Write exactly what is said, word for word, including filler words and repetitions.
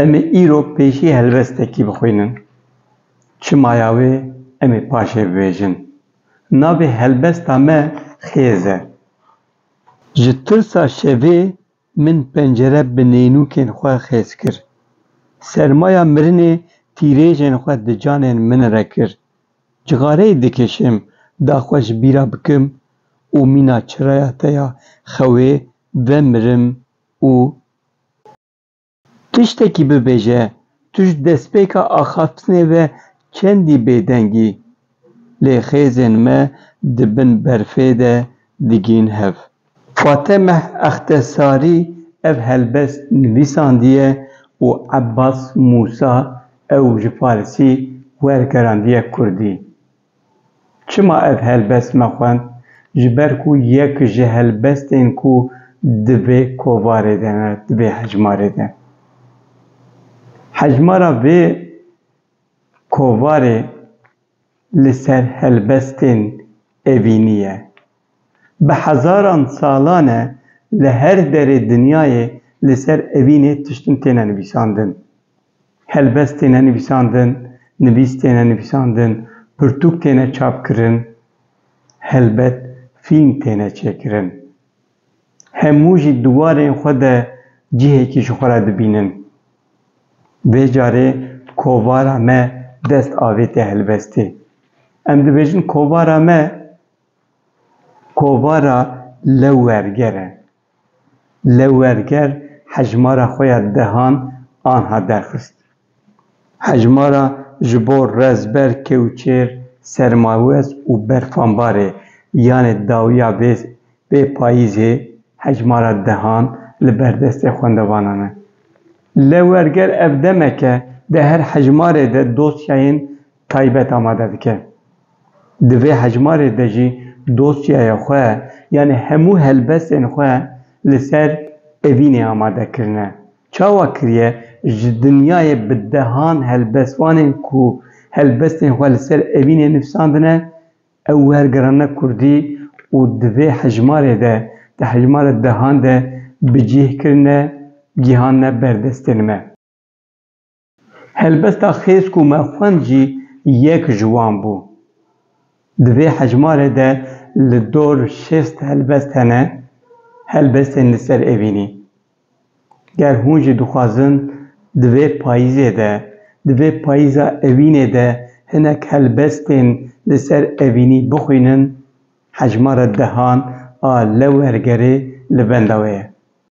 Em ê îro pêşî helbestekî bixwînin. Çimaya wê em ê paşê bibêjin. Navê helbesta me Xêz e. Ji tirsa şevê min pencere bi nênûkên xwe xêz kir. Sermaya mirinê tîrêjên xwe di canên min re kir. Cixareyê dikişim, da xwe ji bîra bikim û mîna çiraya te ya xewê vemirim û tiştekî bibêje, tu ji destpêka axaftinê ve çendî bêdeng î, lê xêzên me di bin berfê de digihîn hev. Fatemeh Extesarî ev helbest nivîsandiye û Ebbas Mûsa ew ji farisî wergerandiye kurdî. Çima ev helbest me xwend? Ji ber ku yek ji helbestên ku di vê kovarê de ne, di vê hejmarê de. Hejmara vê kovarê li ser helbestên evînî ye. Bi hezaran salan e li her derê dinyayê li ser evînê tiştin têne nivîsandin. Helbest têne nivîsandin, nivîs têne nivîsandin, pirtûk têne çapkirin, helbet fîlm têne çêkirin. Hemû jî di warên xwe de cihekî ji xwe re dibînin. Vê carê kovara me dest avête helbestê. Em dibêjin kovara me, kovara Lewwerger e. Lewwerger hejmara xwe ya dehan anha derxist. Hejmara ji bo rezber, kewçêr, sermawez û berfanbarê, yanê dawiya vê, vê payîzê hejmara dehan li ber destê xwendevanan e. Lewwerger ev demek e di her hejmarê de dosyayên taybet amade dike. Di vê hejmarê de jî dosyaya xwe, yanî hemû helbestên xwe li ser evînê amade kirine. Çawa kiriye? Ji dinyayê bi dehan helbestvanên ku helbestên xwe li ser evînê nivîsandine, ew wergirane kurdî û di vê hejmarê de, di hejmara dehan de bi cih kirine, gihanine ber destên me. Helbesta Xêz ku me xwend jî yek ji wan bû. Di vê hejmarê de li dor şêst helbest hene, helbestên li ser evînî. Ger hûn jî dixwazin di vê payîzê de, di vê payîza evînê de hinek helbestên li ser evînî bixwînin, hejmara dehan a Lewwergerê li benda we ye.